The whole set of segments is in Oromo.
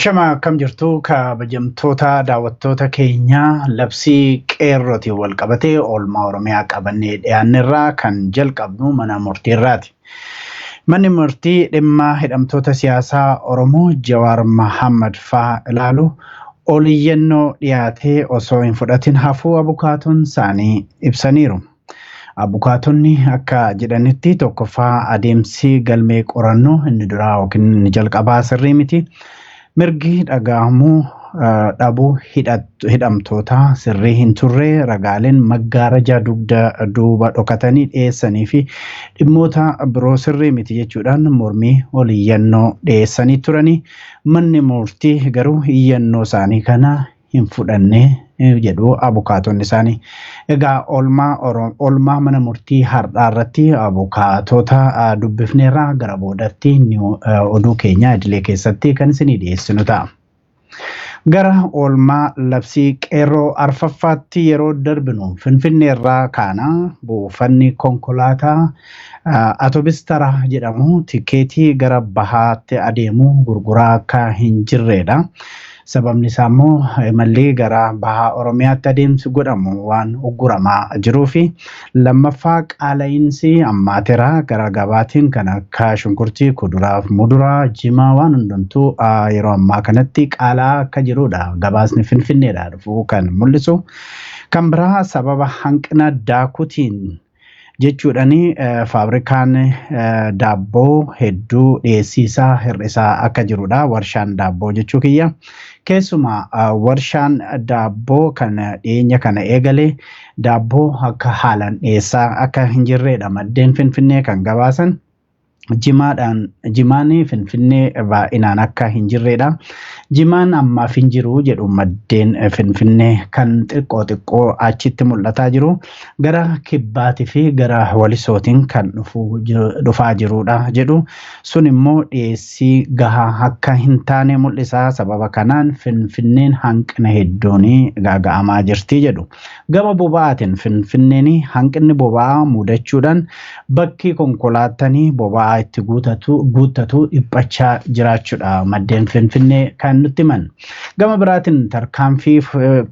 Ashama akkam jirtu kabajamtoota daawwattoota keenyaa labsii qeerrootiin wal qabatee oolmaa Oromiyaa qabannee dhiyaannerraa kan jalqabnu mana murtiirraati. Manni murtii dhimma hidhamtoota siyaasaa Oromoo Jawaar Mahammad faa ilaalu oliyyannoo dhiyaatee osoo hin fudhatin hafuu abukaatoon isaanii ibsaniiru. Abukaatonni akka jedhanitti tokkoffaa adeemsi galmee qorannoo inni duraa yookiin inni jalqabaa sirrii miti. Mirgi dhaga'amuu dhabuu hidhamtootaa sirrii hin turre ragaaleen maggaaraja dugda duuba dhokatanii dhiyeessanii fi dhimmoota biroo sirrii miti jechuudhaan mormii oliyyannoo dhiyeessanii turanii manni murtii garuu iyyannoo isaanii kana hin fudhanne jedhu abukaatonni isaanii. Egaa oolmaa oolmaa mana murtii har'aa irratti abukaatota dubbifneerra gara boodatti oduu keenya idilee keessatti kan isinii dhiyeessinu ta'a. Gara oolmaa labsii qeerroo arfaffaatti yeroo darbinu Finfinneerraa kaana buufanni konkolaataa Atobis Taraa jedhamu tikeetii gara bahaatti adeemu gurguraa akka hin jirredha. Sababni isaa immoo imalli gara bahaa Oromiyaatti adeemsi godhamu waan ugguramaa jiruufi lammaffaa qaala'iinsi ammaateera gara gabaatiin kan akka shunkurtii, kuduraa fi muduraa, jimaa waan hundumtuu yeroo ammaa kanatti qaala'aa akka jirudha gabaasni Finfinneedhaa dhufu kan mul'isu. Kan biraa sababa hanqina daakutiin jechuudhaan faabrikaan daabboo hedduu dhiyeessii isaa hir'isaa akka jirudha. Warshaan daabboo jechuu kiyya. Keessumaa warshaan daabboo kan dhiyeenya kana eegale daabboo akka haalaan dhiyeessaa akka hin jirredha maddeen Finfinnee kan gabaasan. Jimaadhaan jimaan Finfinnee baay'inaan akka hin jirredha. Jimaan ammaaf hin jiru jedhu maddeen Finfinnee kan xiqqoo xiqqoo achitti mul'ataa jiru gara kibbaatii fi gara walisootiin kan dhufaa jirudha jedhu. Sun immoo dhiyeessii gahaa akka hin taane mul'isa. Sababa kanaan Finfinneen hanqina hedduun gaaga'amaa jirti jedhu. Gama boba'aatiin Finfinneen hanqinni boba'aa mudachuudhaan bakki konkolaattani boba'aa itti guuttatu dhiphachaa jiraachuudha maddeen Finfinnee kan nutti himan. Gama biraatiin tarkaanfii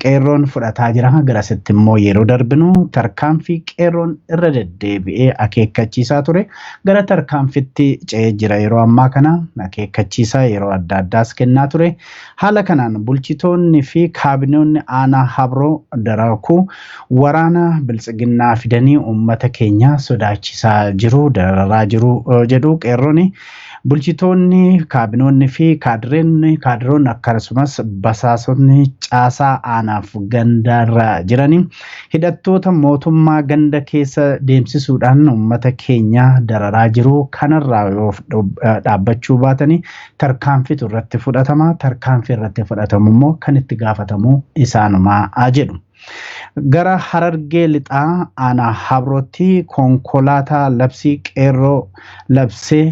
qeerroon fudhataa jira. Garasitti immoo yeroo darbinu tarkaanfii qeerroon irra deddeebi'ee akeekkachiisaa ture gara tarkaanfitti ce'ee jira yeroo ammaa kana akeekkachiisaa yeroo adda addaas kennaa ture. Haala kanaan bulchitoonni fi kaabinoonni aanaa Habroo Darakuu waraana biltsiginnaa fidanii uummata keenya sodaachisaa jiru, dararaa jiru jedhu qeerrooni. Bulchitoonni, kaabinoonni fi kaadireen kaadiroonni akkasumas basaasonni caasaa aanaaf gandaarra jiranii hidhattoota mootummaa ganda keessa deemsisuudhaan uummata keenya dararaa jiru. Kanarraa yoo dhaabbachuu baatanii tarkaanfitu irratti fudhatama. Tarkaanfii irratti fudhatamu immoo kan itti gaafatamu isaanumaa jedhu. Gara Harargee Lixaa aanaa Habrootti konkolaataa labsii qeerroo labsee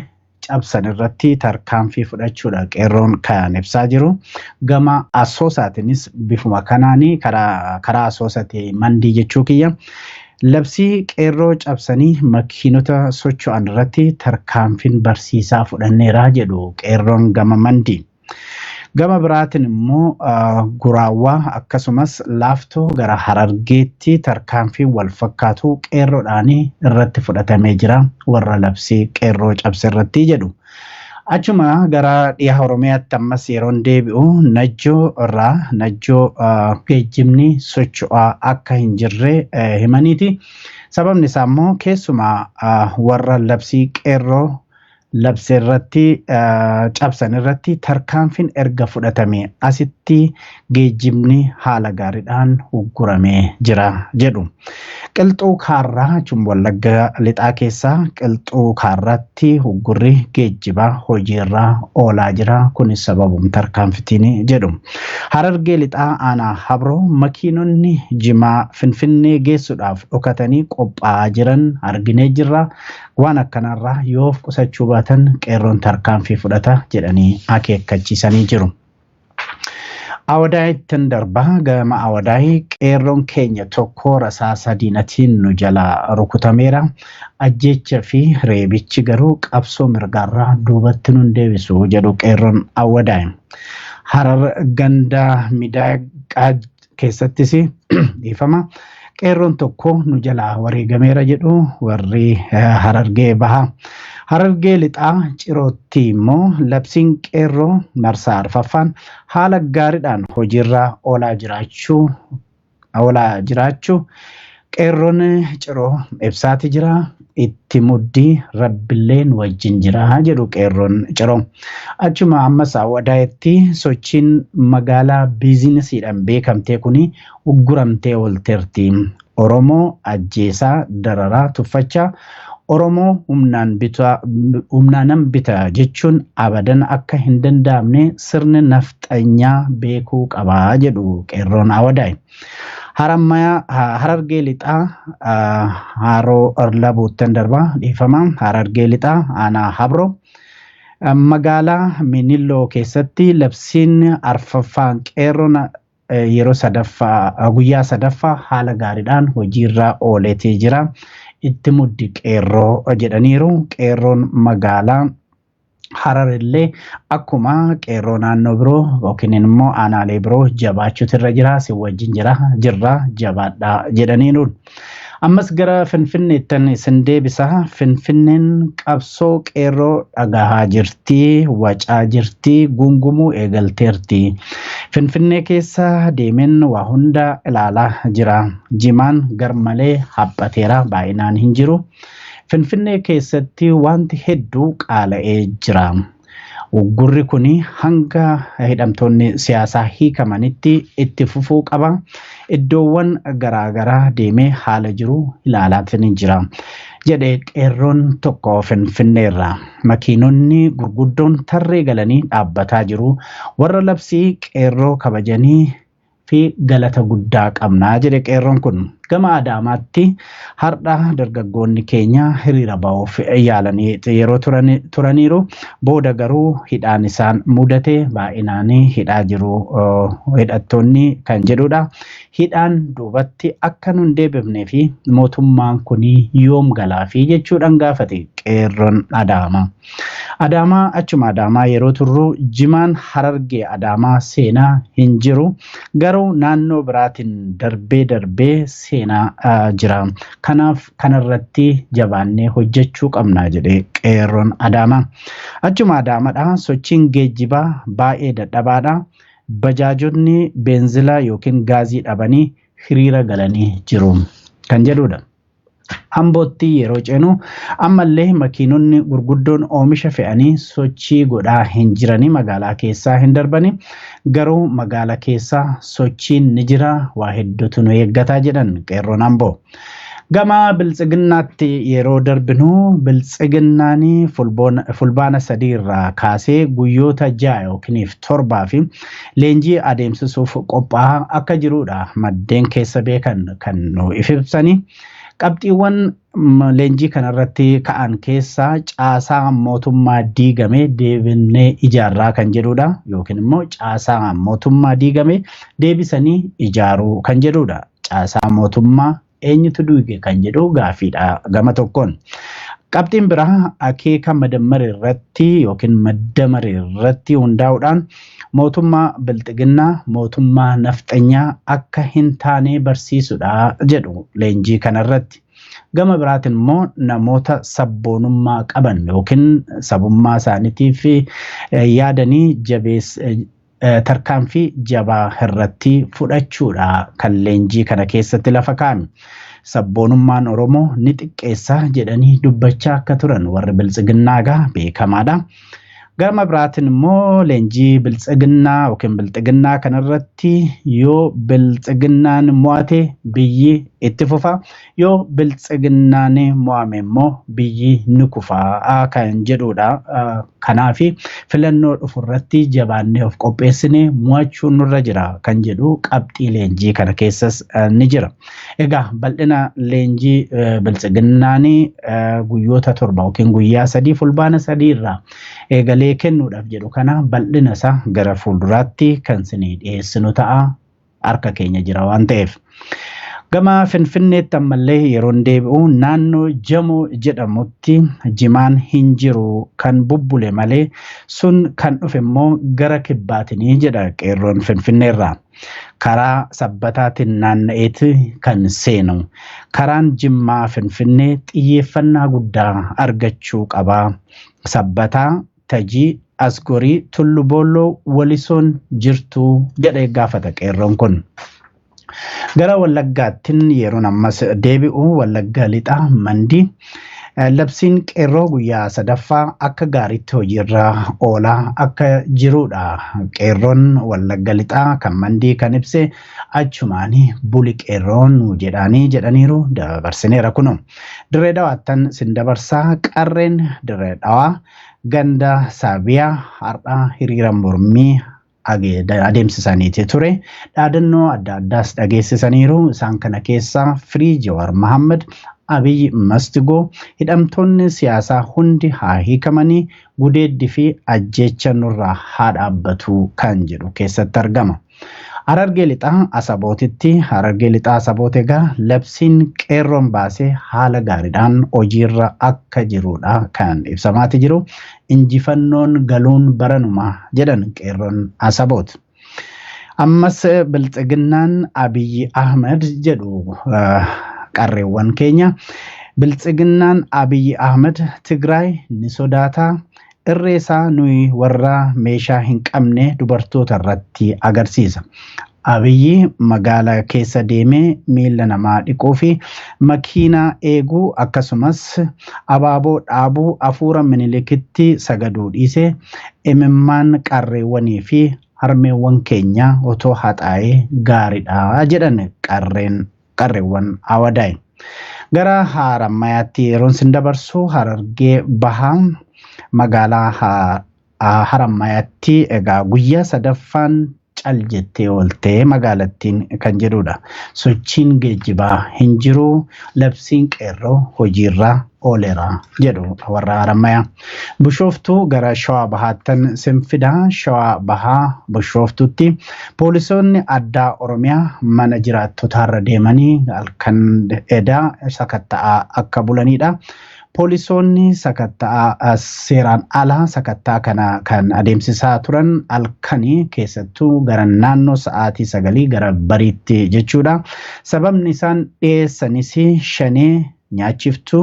cabsan irratti tarkaanfii fudhachuudha qeerroon kan ibsaa jiru. Gama Asoosaatiinis bifuma kanaan karaa Asoosaati mandii jechuu kiyya. Labsii qeerroo cabsanii makiinota socho'an irratti tarkaanfiin barsiisaa fudhanneera jedhu qeerroon gama mandii. Gama biraatiin immoo Guraawwaa akkasumas Laaftoo gara Harargeetti tarkaanfiin wal fakkaatu qeerroodhaan irratti fudhatamee jira warra labsii qeerroo cabse irratti jedhu. Achuma gara dhiha Oromiyaatti ammas yeroon deebi'u Najjoo irraa Najjoo geejjibni socho'aa akka hin jirre himaniiti. Sababni isaa immoo keessumaa warra labsii qeerroo labse irratti cabsan irratti tarkaanfiin erga fudhatame asitti geejjibni haala gaariidhaan ugguramee jira jedhu. Qilxuu Kaarraa jechuun Wallagga Lixaa keessaa Qilxuu Kaarraatti uggurri geejjibaa hojiirra oolaa jira. Kunis sababum tarkaanfitiin jedhu. Harargee Lixaa aanaa Habroo makiinonni jimaa Finfinnee geessuudhaaf dhokatanii qophaa'aa jiran arginee jirra. Waan akkanaarraa yoo of qusachuu baatan qeerroon tarkaanfii fudhata jedhanii akeekkachiisanii jiru. Awadaayittan darba gama Awadaay qeerroon keenya tokko rasaasa diinatiin nu jalaa rukutameera. Ajjeecha fi reebichi garuu qabsoo mirgaarraa duubatti nun deebisu jedhu qeerroon Awadaay. Harar ganda Midaaqaa keessattis, dhiifama, qeerroon tokko nu jalaa wareegameera jedhu warri Harargee Bahaa. Harargee Lixaa Cirootti immoo labsiin qeerroo marsaa arfaffaan haala gaariidhaan hojiirra oolaa jiraachuu qeerroon Ciroo ibsaati jira. Itti muddii, rabbilleen wajjin jira jedhu qeerroon Ciroo. Achuma ammas Awwadaayetti sochiin magaalaa biizinesiidhaan beekamtee kuni ugguramtee oolteerti. Oromoo ajjeesaa, dararaa, tuffachaa, Oromoo humnaanan bita jechuun abadan akka hin danda'amne sirni nafxanyaa beekuu qabaa jedhu qeerroon Awadaay. Harargee Lixaa Haroo Labuuttan darbaa, dhiifama. Harargee Lixaa aanaa Habro magaalaa Minilloo keessatti labsiin arfaffaan qeerroon yeroo sadaffaa, guyyaa sadaffaa haala gaariidhaan hojiirra ooleetii jira. Itti muddi qeerroo jedhaniiru. Qeerroon magaalaa Harar illee akkuma qeerroo naannoo biroo yookiin immoo aanaalee biroo jabaachuutu irra jira. Si wajjin jira jirra, jabaadhaa jedhaniiru. Ammas gara Finfinneettan isin deebisa. Finfinneen qabsoo qeerroo dhagahaa jirti, wacaa jirti, gungumuu eegalteerti. Finfinnee keessa deemeen waa hunda ilaalaa jira. Jimaan garmalee haphateera, baay'inaan hin jiru. Finfinnee keessatti wanti hedduu qaala'ee jira. Uggurri kun hanga hidhamtoonni siyaasaa hiikamanitti itti fufuu qaba. Iddoowwan garaagaraa deemee haala jiru ilaalaatiin jira jedhe qeerroon tokko Finfinneerra. Makiinonni gurguddoon tarree galanii dhaabbataa jiru. Warra labsii qeerroo kabajanii fi galata guddaa qabnaa jedhe qeerroon kun. Gama Adaamaatti har'a dargaggoonni keenya hiriira ba'uuf yaalanii yeroo turaniiru. Booda garuu hidhaan isaan mudate, baay'inaan hidhaa jiru hidhattoonni kan jedhudha. Hidhaan duubatti akka nun deebifnee fi mootummaan kun yoom galaa fi jechuudhaan gaafate qeerroon Adaamaa. Adaamaa, achuma Adaamaa yeroo turru, jimaan Harargee Adaamaa seenaa hin jiru. Garuu naannoo biraatiin darbee darbee seenaa jira. Kanaaf kanarratti jabaannee hojjechuu qabna jedhe qeerroon Adaamaa. Achuma Adaamaadha, sochiin geejjibaa baay'ee dadhabaadha. Bajaajonni beenzila yookiin gaazii dhabanii hiriira galanii jiru kan jedhudha. Ambootti yeroo ceenu ammallee makiinonni gurguddoon oomisha fe'anii sochii godhaa hin jiranii, magaalaa keessaa hin darbanii. Garuu magaala keessaa sochiin ni jira, waa hedduutu nu eeggataa jedhan qeerroon Amboo. Gama Biltsiginnaatti yeroo darbinu, Biltsiginnaan Fulbaana 3 irraa kaasee guyyoota 6 yookiin 7 fi leenjii adeemsisuuf qophaa'aa akka jirudha maddeen keessa beekan kan nu ibsanii. Qabxiiwwan leenjii kanarratti ka'an keessaa caasaa mootummaa diigame deebinee ijaarraa kan jedhudha, yookiin immoo caasaa mootummaa diigame deebisanii ijaaruu kan jedhudha. Caasaa mootummaa eenyutu diige kan jedhu gaafiidha gama tokkoon. Qabxiin biraa akeeka madammar irratti yookiin maddamar irratti hundaa'uudhaan mootummaa Bilxiginnaa mootummaa nafxanyaa akka hin taane barsiisudha jedhu leenjii kanarratti. Gama biraatiin immoo namoota sabboonummaa qaban yookiin sabummaa isaaniitiif yaadanii jabees tarkaanfii jabaa irratti fudhachuudha kan leenjii kana keessatti lafa kaa'ame. Sabboonummaan Oromoo ni xiqqeessa jedhanii dubbachaa akka turan warri Biltsiginnaa egaa beekamaadha. Gama biraatiin immoo leenjii Biltsiginnaa yookiin Bilxiginnaa kanarratti yoo Biltsiginnaan mo'ate biyyi itti fufa, yoo Biltsiginnaan mo'ame immoo biyyi ni kufa kan jedhudha. Kanaaf filannoo dhufu irratti jabaannee of qopheessine mo'achuun nurra jira kan jedhu qabxii leenjii kana keessas ni jira. Egaa bal'ina leenjii Biltsiginnaan guyyoota 7 yookiin guyyaa 3 Fulbaana 3 irraa eegalee kennuudhaaf jedhu kana bal'ina isaa gara fuulduraatti kan isinii dhiyeessinu ta'a, harka keenya jira waan ta'eef. Gama Finfinneetti ammallee yeroon deebi'u naannoo Jamoo jedhamutti jimaan hin jiru kan bubbule malee sun kan dhufe immoo gara kibbaatinii jedha qeerroon Finfinneerraa. Karaa sabbataatiin naanna'eeti kan seenu. Karaan Jimmaa Finfinnee xiyyeeffannaa guddaa argachuu qaba. Sabbataa, Tajii, Asgorii, Tullu Boolloo, Walisoon jirtuu jedhee gaafata qeerroon kun. Gara Wallaggaattiin yeroon ammas deebi'u Wallagga lixaa Mandii labsiin qeerroo guyyaa sadaffaa akka gaariitti hojiirra oolaa akka jirudha. Qeerroon Wallagga lixaa kan Mandii kan ibse achumaan buli qeerroo nu jedhaanii jedhaniiru dabarsineera kunu. Dirree Dhawaattan sin dabarsaa qarreen Dirree Dhawaa ganda Saabiyaa har'a hiriira mormii adeemsisaniiti ture. Dhaadannoo adda addaas dhageessisaniiru. Isaan kana keessaa Firii Jawaar Mohaammed, Abiy Mastigoo, hidhamtoonni siyaasaa hundi haa hiikamanii, gudeeddii fi ajjeecha nurraa haa dhaabbatu kan jedhu keessatti argama. Harargee lixaa Asabootitti Harargee lixaa Asaboot egaa labsiin qeerroon baasee haala gaariidhaan hojiirra akka jirudha kan ibsamaati jiru. Injifannoon galuun baranuma jedhan qeerroon Asaboot. Ammas biltsiginnaan Abiyyi Ahmed jedhu qarreewwan keenya. Biltsiginnaan Abiyyi Ahmed Tigraay ni sodaata. Irree isaa nuyi warra meeshaa hin qabne dubartoota irratti agarsiisa. Abiyyi magaala keessa deemee miila namaa dhiquu fi makiinaa eeguu akkasumas abaaboo dhaabuu hafuura Minilikitti sagaduu dhiisee imimmaan qarreewwanii fi harmeewwan keenya otoo haxaa'ee gaariidha jedhan qarreewwan Awadaay. Gara Harammayaatti yeroon sin dabarsu Harargee Bahaa magaalaa Harammayaatti egaa guyyaa sadaffaan cal jettee ooltee magaalattiin kan jedhudha. Sochiin geejjibaa hin jiru, labsiin qeerroo hojiirra ooleera jedhu warra Harammayaa. Bishooftuu gara Shawaa Bahaattan sin fida. Shawaa Bahaa Bishooftuutti poolisoonni addaa Oromiyaa mana jiraattotaarra deemanii halkan edaa sakatta'aa akka bulanidha. Poolisoonni sakatta'aa seeraan alaa sakattaa kana kan adeemsisaa turan halkanii keessattuu gara naannoo sa'aatii 9 gara bariitti jechuudha. Sababni isaan dhiyeessanis shanee nyaachiftuu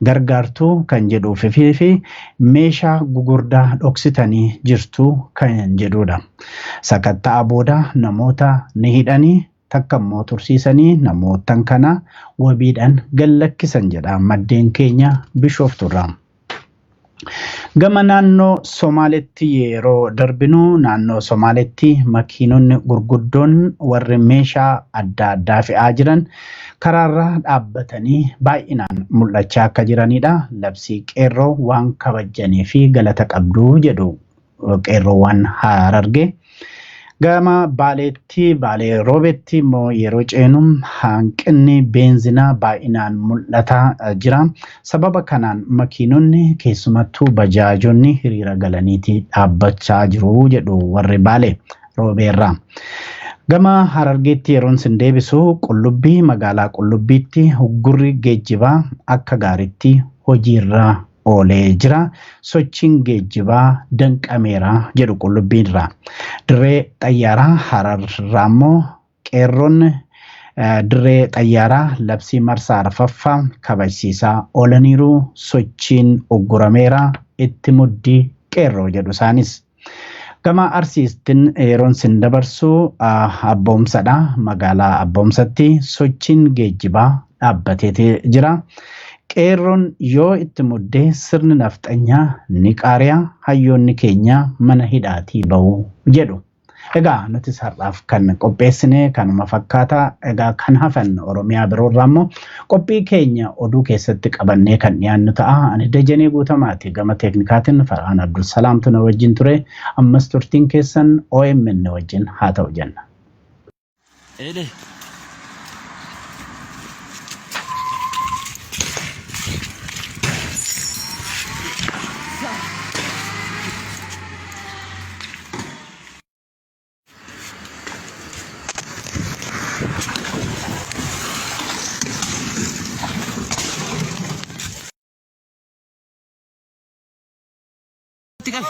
gargaartuu kan jedhuuf fi meeshaa gugurdaa dhoksitanii jirtu kan jedhudha. Sakatta'aa booda namoota ni hidhanii takka immoo tursiisanii namootan kana wabiidhaan gallakkisan jedha maddeen keenya Bishooftuurraa. Gama naannoo Somaaleetti yeroo darbinu naannoo Somaaleetti makiinonni gurguddoon warri meeshaa adda addaa fe'aa jiran karaarra dhaabbatanii baay'inaan mul'achaa akka jiranidha. Labsii qeerroo waan kabajanii fi galata qabdu jedhu qeerroowwan Harargee. Gama Baaleetti Baalee Roobeetti immoo yeroo ceenu hanqinni beenzinaa baay'inaan mul'ataa jira. Sababa kanaan makiinonni keessumattuu bajaajonni hiriira galaniiti dhaabbachaa jiru jedhu warri Baalee Roobeerraa. Gama Harargeetti yeroon sin deebisu Qullubbii magaalaa Qullubbiitti uggurri geejjibaa akka gaariitti hojiirra oolee jira. Sochiin geejjibaa danqameera jedhu Qullubbiirraa. Dirree xayyaaraa Hararraa immoo qeerroon dirree xayyaaraa labsii marsaa arfaffaa kabajsiisaa oolaniiru. Sochiin uggurameera itti muddii qeerroo jedhu isaanis. Gama Arsiistin yeroon sin dabarsu Abboomsadha. Magaalaa Abboomsatti sochiin geejjibaa dhaabbateeti jira. Qeerroon yoo itti muddee sirni nafxanyaa ni qaari'a hayyoonni keenya mana hidhaatii ba'u jedhu. Egaa nutis har'aaf kan qopheessine kanuma fakkaata. Egaa kan hafan Oromiyaa biroorraa immoo qophii keenya oduu keessatti qabannee kan dhiyaannu ta'a. Ani Dajanee Guutamaati. Gama teeknikaatiin Farhaan Abdulsalaamtu na wajjin ture. Ammas turtiin keessan OMN wajjin haa ta'u jenna. Ele. Itti qabi.